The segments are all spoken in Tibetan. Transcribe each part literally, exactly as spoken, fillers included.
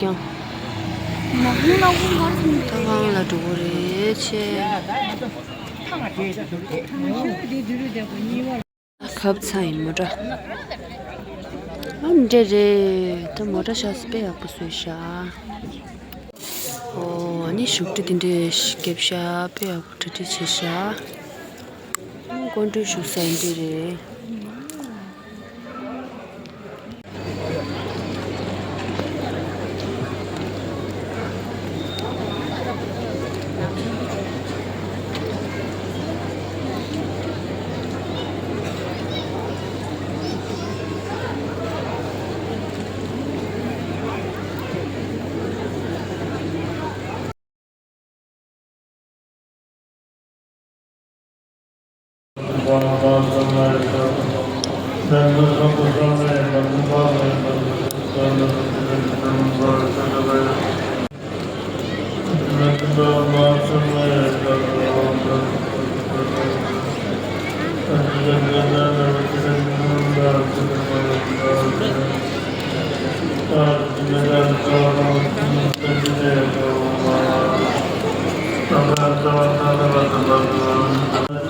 ཀྱང་། མ་ཧུང་ལ་ཧུང་གར་སོང་། ད་གང་ལ་འགྲོ་གི་རེད་ཆེ། ཁབ་ཚང་ཡིན་མོ་ཊ། ཨ་འདྲེ་རེད། ད་མོ་ཊ་ཤག་དཔེ་ཡག་པོ་བཟོས་ཤག་ཨོ་ཨ་ནི་བཞུགས་ཁྲི་དེ་འདྲས་ཤིག་རྒྱབ་ཤག་དཔེ་ཡག་པོ་གྲ་སྒྲིག་བྱས་ཤག་སྐུ་མགྲོན་བཞུགས་ས་ཡིན་འདི་རེད།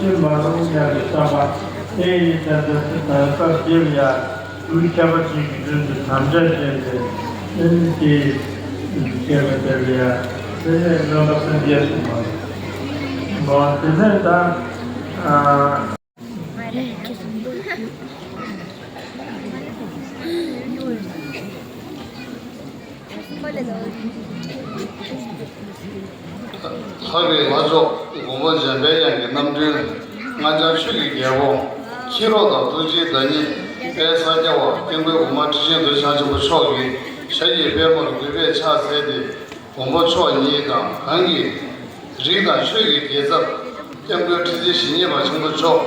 ཅི་མ་རུང་ཡ་གི་བསམ་པ་དེ་ཡི་དོན་དུ་སྐབས་འདིར་ཡ། ལུས་ཁྱད་པར་ཅན་གྱི་དོན་དུ་དམ་བཅའ་བྱས་ཏེ། ཨེ་ནི་དེ་བྱས་པ་དེ་ལ་ཡ་དེ་ནས་རྣམ་པ་སེམས་བསྐྱེད་སོང་བ་རེད། དེ་ནས་ད་ཨ། ལྷག་པའི་ལྷ་མཆོག་མགོན་པོ་འཇམ་དཔལ་དབྱངས་ཀྱི་རྣམ་སྤྲུལ་སྔགས་འཆང་ཆོས་ཀྱི་རྒྱལ་པོ་མཁྱེན་རབ་དང་ཐུགས་རྗེའི་བདག་ཉིད་དཔལ་ས་སྐྱ་པ་སྐྱབས་མགོན་འོག་མ་ཁྲི་ཆེན་རྡོ་རྗེ་འཆང་ཆེན་པོ་མཆོག་གིས་ཞབས་ཀྱི་པདྨོར་གུས་པས་ཕྱག་འཚལ་ཏེ། མགོན་པོ་མཆོག་ཉིད་དང་གང་གི་རིགས་དང་ཆོས་ཀྱི་རྒྱལ་ཚབ་སྐྱབས་མགོན་ཁྲི་འཛིན་ཞི་གཉིས་པ་ཆེན་པོ་མཆོག་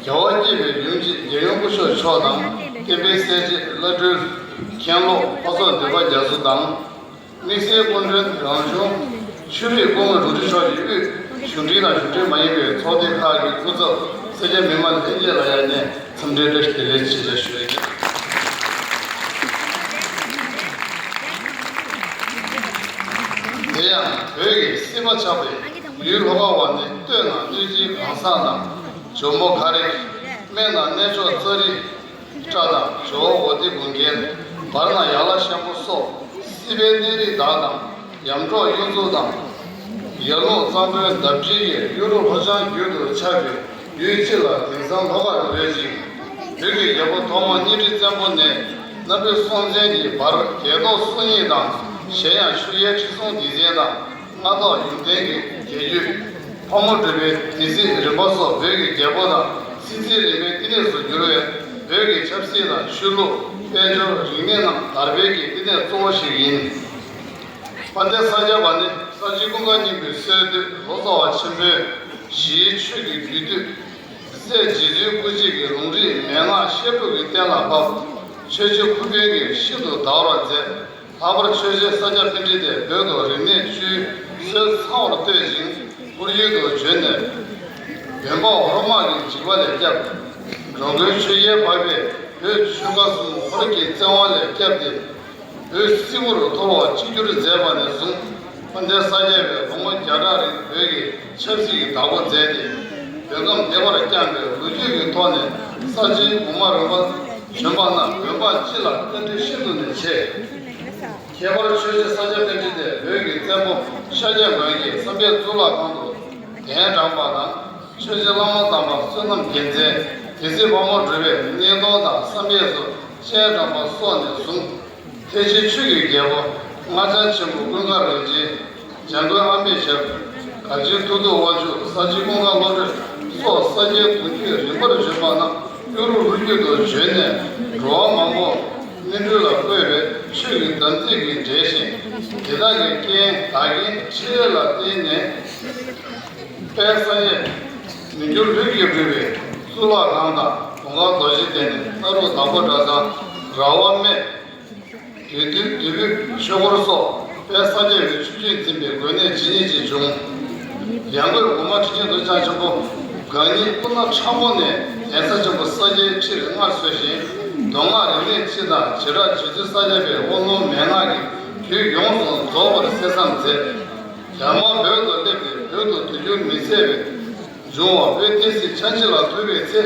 རྒྱལ་བ་དགྱེས་པའི་ཡུམ་གཅིག་རྒྱལ་ཡུམ་སྐུ་ཞབས་མཆོག་དང་སྐལ་ལྡན་སྲས་བཅས་བླ་སྤྲུལ་མཁན་སློབ་འཕགས་ཚོགས་འདུས་པ་རྒྱ་མཚོ་དང་། དམིགས་བསལ་སྐུ་མགྲོན་རང་བྱུང་ཆོས་རིག་སྐུ་ངོ་རུ་ཁྲི་མཆོག་གི་དབུས་གཞུང་འབྲེལ་དང་གཞུང་འབྲེལ་མ་ཡིན་པའི་ཚོགས་སྡེ་ཁག་གི་སྐུ་ཚབ་སེར་སྐྱ་མི་མང་ལྷན་རྒྱས་ལ་ཡང་ནས་འཚམས་འདྲིའི་བཀྲ་ཤིས་བདེ་ལེགས་ཆེད་བརྗོད་ཞུ་ཡི། དེ་ཡང་བོད་ཀྱི་སྲིད་པ་ཆགས་པའི་ཡུལ་ལྷོ་ཁ་བ་ནི་སྟོད་ནང་གནོད་སྦྱིན་གང་ཟག་དང་ཇོ་མོ་མཁའ་རི། སྨད་ནང་གནས་མཆོག་ཙཱ་རི་ཏྲ་དང་ཇོ་བོ་དྷི་གུན་གལ། བར་ན་ཡ་ལ་ཤམ་བྷོ་སོགས་སྲིད་པའི་གནས་རིས་དག་དང་ཡམ་འབྲོག་གཡུ་མཚོ་དང་། ཡར་ཀླུང་གཙང་པོའི་འདབས་འབྲེལ་གྱི་གཡོ་རུ་ལྷོ་བྱང་རྒྱུད་དུ་ཆགས་པའི་ཡུལ་སྤྱི་ལ་དེང་སང་ལྷོ་ཁར་འབོད་ཅིང་། བོད་ཀྱི་རྒྱལ་པོ་ཐོག་མ་གཉའ་ཁྲི་བཙན་པོ་ནས་སྣ་བུན་སྲོང་བཙན་གྱི་བར་རྒྱལ་ཐོག་སོ་གཉིས་དང་། གཞན་ཡང་ཆུ་ཡལ་ཁྲི་སྲོང་ལྡེ་བཙན་དང་། སྔ་ཐོག་ཡོན་ཏན་གྱི་རྒྱལ་རྒྱུད། ཕག་མོ་གྲུ་པའི་སྡེ་སྲིད་རིམ་པ་སོགས་བོད་ཀྱི་རྒྱལ་པོ་དང་སྲིད་རྩེའི་རིམ་པའི་བསྟི་གནས་སུ་གྱུར་བའི་བོད་ཀྱི་ཆབ་སྲིད་དང་ཆོས་ལུགས་དཔལ་འབྱོར་རིག་གནས་རྣམས་དར་འཕེལ་གྱི་བསྟི་གནས་གཙོ་བོ་ཞིག་ཡིན། དཔལ་ལྡན་ས་སྐྱ་པ་ནི་ས་སྤྱིལ་ཀུན་དགའ་སྙིང་པོའི་སྲོལ་གཏོད་ལོ་ཙཱ་བ་ཆེན་པོས་ཞི་བའི་ཆོས་ཀྱི་རྒྱུད་སྟོད། སྲས་རྗེ་བཙུན་སྐུ་མཆེད་ཀྱི་ལུང་རིགས་མན་ངག་བཤད་སྒྲུབ་ཀྱི་གཏན་ལ་ཕབ། ཆོས་རྗེ་ཁུ་དབོན་གྱིས་ཤིན་ཏུ་དར་བར་མཛད། ལྷག་པར་ཆོས་རྗེ་ས་སྐྱ་པཎྜི་ཏས་བོད་དུ་རིག་གནས་བཅུའི་སྲོལ་ཚང་བར་གཏོད་ཅིང་ཁོར་ཡུག་ཏུ་བྱོན་ནས། བོད་འབངས་ཧོར་དམག་གི་འཇིགས་པ་ལས་བསྐྱབས། འགྲོ་མགོན་ཆོས་རྒྱལ་འཕགས་པས་བོད་ཆོལ་ཁ་གསུམ་ཧོར་གྱི་བཙན་དབང་ལས་བསྐྱབས་ཏེ། བོད་སིལ་བུར་འཐོར་བ་གཅིག་གྱུར་མཛད་པ་ནས་བཟུང་། དཔལ་ལྡན་ས་སྐྱ་པས་ལོ་ངོ་བརྒྱ་ཕྲག་རིང་བོད་ཀྱི་ཆབ་སྲིད་ཀྱི་བདག་པོ་མཛད་དེ། བོད་ཁམས་བདེ་བར་བསྐྱངས་པའི་ལོ་རྒྱུས་ཀྱི་ཐོག་ནས་ས་ཆེན་འོག་མ་རོང་པ་བྱོན་པ་རྣམས་བོད་འབངས་སྤྱི་ལ་བཀའ་དྲིན་ཤིན་ཏུ་ནས་ཆེ། ཁྱད་པར་ཆོས་རྗེ་ས་སྐྱ་པཎྜི་ཏས་བོད་ཀྱི་བཙན་པོ་ཤཱཀྱ་མགོན་གྱིས་བསམ་ཡས་གཙུག་ལག་ཁང་དུ་གདན་དྲངས་པ་དང་། ཆོས་རྗེ་བླ་མ་དམ་པ་བསོད་ནམས་རྒྱལ་མཚན། སྡེ་སྲིད་ཕག་མོ་གྲུ་པས་གནས་སྟོང་དང་བསམ་ཡས་སུ་སྤྱན་དྲངས་པ་སོགས་ནས་བཟུང་། ཐེག་ཆེན་ཆོས་ཀྱི་རྒྱལ་པོ་སྔགས་འཆང་ཆེན་པོ་ཀུན་དགའ་རིན་ཆེན། འཇམ་མགོན་ཨ་མེས་ཞབས། གར་ཆེན་ཐུགས་སྟོབས་དབང་ཕྱུག་ས་སྤྱིལ་ཀུན་དགའ་བློ་གྲོས་སོགས་ས་སྐྱའི་གདུང་རྒྱུད་རིམ་པར་བྱོན་པ་རྣམས་གཡོ་རུ་ལྷོ་རྒྱུད་དུ་བྱོན་ནས་འགྲོ་བ་མང་པོ་སྨིན་གྲོལ་ལ་བཀོད་པའི་ཆོས་ཀྱི་དམ་ཚིག་གིས་འབྲེལ་ཞིང་། དེ་དག་གི་རྐྱེན་བདག་རྐྱེན་ཆེ་ལ་བརྟེན་ནས། དཔལ་ས་ཡས་མི་འགྱུར་ལྷུན་གྱིས་གྲུབ་པའི་གཙུག་ལག་ཁང་དང་གོང་ཁ་རྡོ་རྗེ་གདན་ནས་ལྷ་རུ་དྭགས་པོ་གྲྭ་ཚང་། ར་བ་སྨད། དེ་དུས་དེ་བོད་ཆོས་འཁོར་སོགས་དཔལ་ས་སྐྱ་པའི་ཆོས་བརྒྱུད་འཛིན་པའི་དགོན་གནས་ཇི་སྙེད་ཅིག་བྱུང་། ཡང་སྒོས་འོག་མ་ཁྲི་ཆེན་རྡོ་རྗེ་འཆང་ཆེན་པོ་གང་ཉིད་སྐུ་ན་ཕྲ་མོ་ནས་གདན་ས་ཆེན་པོ་ས་སྐྱའི་ཁྲིར་མངའ་གསོལ་ཞིང་། མདོ་སྔགས་རིག་གནས་སྤྱི་དང་བྱེ་བྲག་རྗེ་བཙུན་ས་སྐྱ་པའི་དབང་ལུང་མན་ངག་གི་ དུས་ཡོངས་སུ་རྫོགས་པར་གསན་བསམ་མཛད། རྒྱ་དམར་བོད་དུ་སླེབས་ཏེ་བོད་དུ་དུས་འགྱུར་མི་གསལ་བའི་འབྱུང་བ་བོད་བསྟན་སྲིད་ཆགས་འཇིག་ལ་ཐུག་པའི་ཚེ།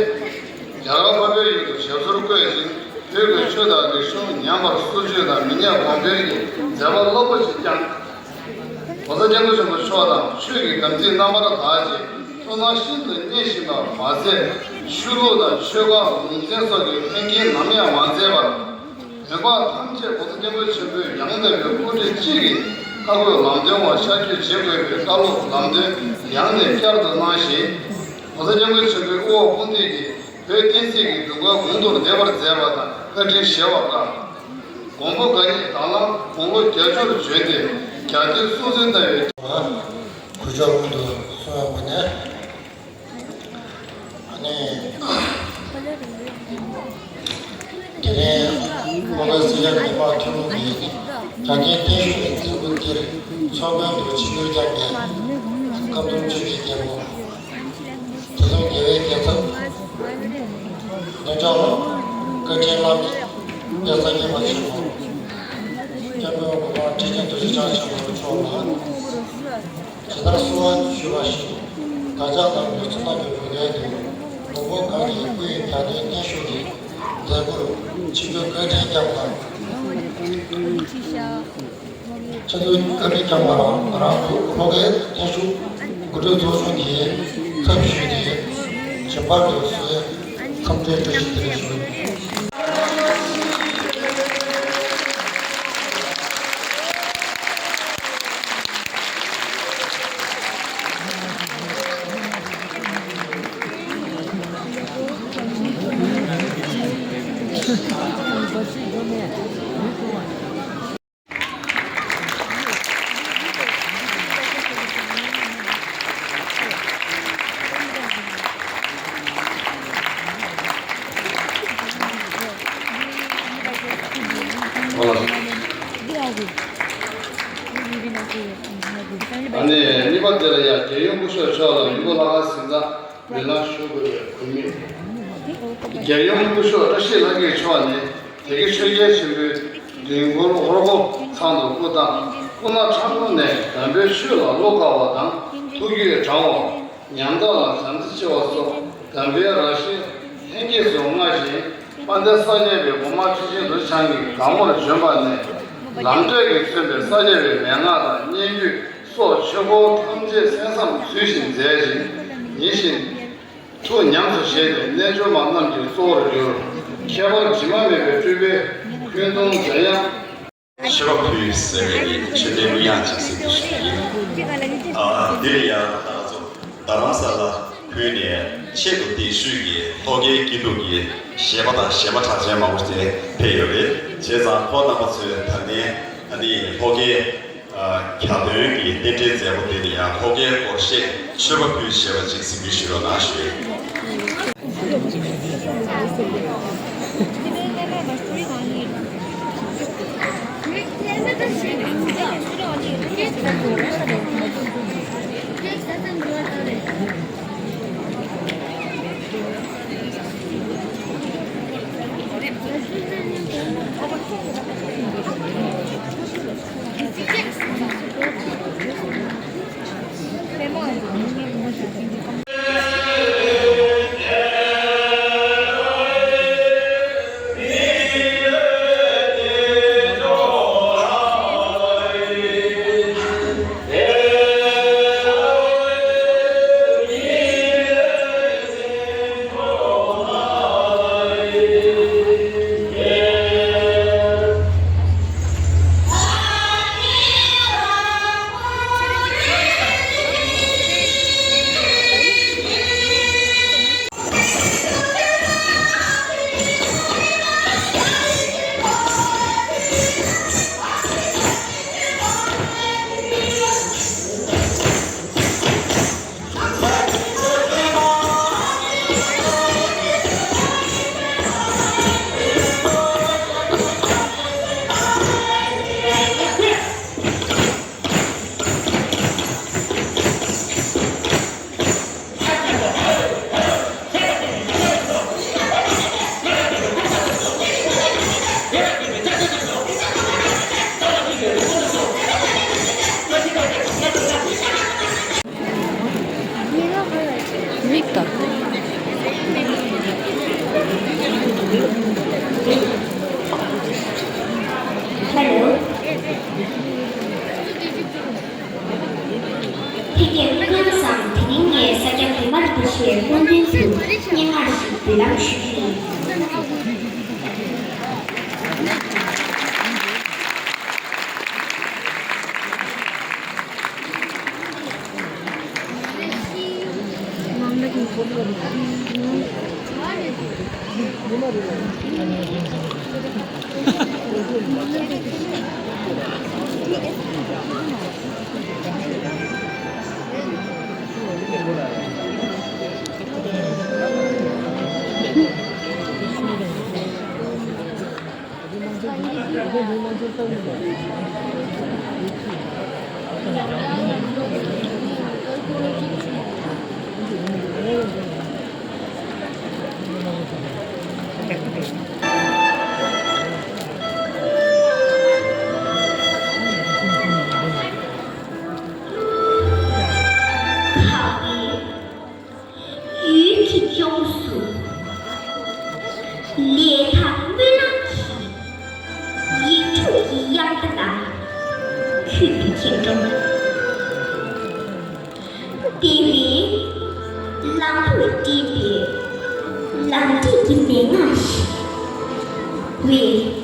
རྒྱ་གར་འཕགས་པའི་ཡུལ་དུ་ཞབས་སོར་བཀོད་ཅིང་བོད་ཀྱི་ཆོས་དང་རིག་གཞུང་ཉམས་པར་སྲོག་གཅོད་དང་མི་ཉམས་གོང་འཕེལ་གྱི་མཛད་པ་རླབས་པོ་ཆེ་བསྐྱངས། ༸གོང་ས་༸སྐྱབས་མགོན་ཆེན་པོ་མཆོག་དང་ཆོས་ཀྱི་དམ་ཚིག་རྣམ་པར་དག་ཅིང་ཐུགས་སྣང་ཤིན་ཏུ་མཉེས་བཞིན་པ་མ་ཟད། ཆོས་ལུགས་དང་ཆོས་ཁང་ལུང་ཚན་སོགས་ཀྱི་ལྷན་སྐྱེས་ནམ་ཡང་མ་མཛད་པར། བོད་འབངས་ཐམས་ཅད་༸གོང་ས་༸སྐྱབས་མགོན་ཆེན་པོས་ཡང་དག་པའི་སྐུ་ཚེ་གཅིག་གི་བཀའ་བསྒོ་ལམ་སྟོན་འོག་ཤར་བསྐྱོད་བྱེད་དགོས་པའི་བཀའ་སློབ་ལམ་སྟོན་ཡང་ནས་བསྐྱར་དུ་གནང་ཞིང་། ༸གོང་ས་༸སྐྱབས་མགོན་ཆེན་པོའི་དབུ་འོག་དཔུང་འདེགས་ཀྱིས་བོད་བསྟན་སྲིད་ཀྱི་འདུན་པ་གོང་དུ་འདེགས་པར་མཛད་པ་དང་བཀའ་དྲིན་ཞེས་པ་དང་། མགོན་པོ་གང་ཉིད་དང་བླངས་དགུང་ལོ་བརྒྱད་ཅུར་བྱོན་ཏེ་རྒྱལ་དོན་སྲུང་བརྩི་གནང་བའི། གུས་ཕྱག་སྔོན་དུ་སོང་བ་ནས། ཨ་ནི། དེ་རིང་ལྷོ་ཁའི་སྲིད་སྐྱོང་མི་དམངས་ཐུན་མོང་གི་རྒྱ་སྐྱེད་བརྟན་བཞུགས་ཀྱི་མཛད་སྒོ་འདིར་ཚོགས་མགོན་དུ་ཆིབས་བསྒྱུར་བསྐྱངས་པའི་ཁམས་གསུམ་ཆོས་ཀྱི་རྒྱལ་པོ། དེ་མཚུངས་རྒྱལ་བའི་རྒྱལ་ཚབ། ལྷོ་ཕྱོགས་བཀའ་དྲིན་བླ་མེད་དཔལ་ས་སྐྱེས་མ་ཆེན་པོ། སྐྱབས་མགོན་གོ་འཕང་ཁྲི་ཆེན་རྡོ་རྗེ་འཆང་ཆེན་པོ་མཆོག་ལ། ཇི་ལྟར་གསོལ་བ་ཞུས་པ་བཞིན་བདག་ཅག་རྣམས་ཀྱི་ཚོགས་བསགས་ཀྱི་འོས་འགན་དུ་མགོན་པོ་གང་ཉིད་སྐུའི་རྒྱལ་དོན་བརྟན་བཞུགས་ཀྱི་མཛད་སྒོར་ཆིབས་བསྒྱུར་བཀའ་དྲིན་བསྐྱངས་པ། ཆེད་དུ་བཀའ་དྲིན་བསྐྱངས་པ་རང་ང་རང་ལྷོ་ཁའི་བརྟན་བཞུགས་དགོན་སྡེ་ཚོགས་ཆུང་གི་ཚབ་ཞུས་ཏེ་བྱོན་པར་དུ་གསོལ་འཚམས་འདྲིའི་བཀྲ་ཤིས་བདེ་ལེགས་ཞུ། ཨ་ནི་གཉིས་པ་དེ་ལ་ཡང་རྒྱལ་ཡུམ་སྐུ་ཞབས་མཆོག་ལ་མི་བོ་ལྷ་ཁང་གཟིམ་ཚང་མེ་ལ་ཞུ་དགོས་པའི་གོ་མིང་། རྒྱལ་ཡུམ་སྐུ་ཞབས་བཀྲ་ཤིས་ལྷ་སྐྱིད་མཆོག་ནི་དེ་གའི་ཆོས་རྒྱལ་ཆེན་པོའི་ལྡིང་སྐོར་ཧོར་སྒོ་ཚང་དུ་སྐུ་བལྟམས། སྐུ་ན་ཕྲ་མོ་ནས་དམ་པའི་ཆོས་ལ་བློ་དཀར་བ་དང་ཐུགས་རྒྱུད་དྲང་བ། ཉམས་ཐག་ལ་བྱམས་བརྩེ་ཆེ་བ་སོགས་དམ་པའི་རང་བཞིན་ལྷན་སྐྱེས་སུ་མངའ་ཞིང་། དཔལ་ལྡན་ས་སྐྱ་པའི་སྒོ་མང་ཁྲི་ཆེན་རྡོ་རྗེ་འཆང་གི་སྒམ་པོར་བྱོན་པ་ནས་ལམ་འབྲས་ཀྱིས་མཚོན་པའི་ས་སྐྱ་པའི་མན་ངག་དང་སྙན་བརྒྱུད་སོགས་ཆོས་སྐོར་ཐམས་ཅད་གསན་བསམ་ཚུལ་བཞིན་མཛད་ཅིང་། ཉིན་བཞིན་ཐུགས་ཉམས་སུ་བཞེས་ཏེ་རྣལ་འབྱོར་མ་རྣམས་ཀྱི་གཙོ་བོར་གྱུར། ཁྱད་པར་ཇི་མ་མེད་པའི་སྤྲུལ་པའི་འཁོན་གདུང་འཇམ་དབྱངས། མཆོད་པ་ཕུལ་ཟེར་བའི་མཆོད་རྟེན་གླུ་དབྱངས་ཅིག་གཟིགས་འདོད་ཞུ་གི་ཡིན། ཨ། འདི་ལ་ཡང་ད་ང་ཚོ་རྡ་རམ་ས་ལ་ཁུལ་ནས་ཆེད་དུ་གདན་ཞུས་ཀྱི་ལྷོ་ཁའི་སྐྱིད་སྡུག་གི་གཞས་པ་དང་གཞས་མ་གྲགས་ཅན་མང་པོ་ཞིག་ཕེབས་ཡོད་རེད། བྱས་ཙང་ཁོང་རྣམ་པ་ཚོས་ད་ལན་ཨ་ནི་ལྷོ་ཁའི་ཨ་གྱ་སྟོན་གྱི་རྟེན་འབྲེལ་མཛད་སྒོ་དེ་ལ་ཡང་ལྷོ་ཁའི་སྐོར་གཞས་མཆོད་པ་ཕུལ་ཞེས་པ་ཅིག་གཟིགས་འབུལ་ཞུ་རོགས་གནང་ཞུ། ཞེས་སྐུ་མདུན་དུ་སྙན་ངག་ཞིག་འབུལ་ལམ་ཞུས་ཤིང་། ཡུལ་གྱི་ལྗོངས་སུ། ལས་དང་སྨོན་ལམ་གྱི་ཡིག་དྲུག་གི་དབྱངས་རྟ་ལ་འཁྱུད་པའི་མཁྱེན་འགྲོ། བདེ་བའི་ལམ་བུར་བསྒྲིགས་པའི་ལམ་འབྲས་ཀྱི་མན་ངག་ཞིག་བས།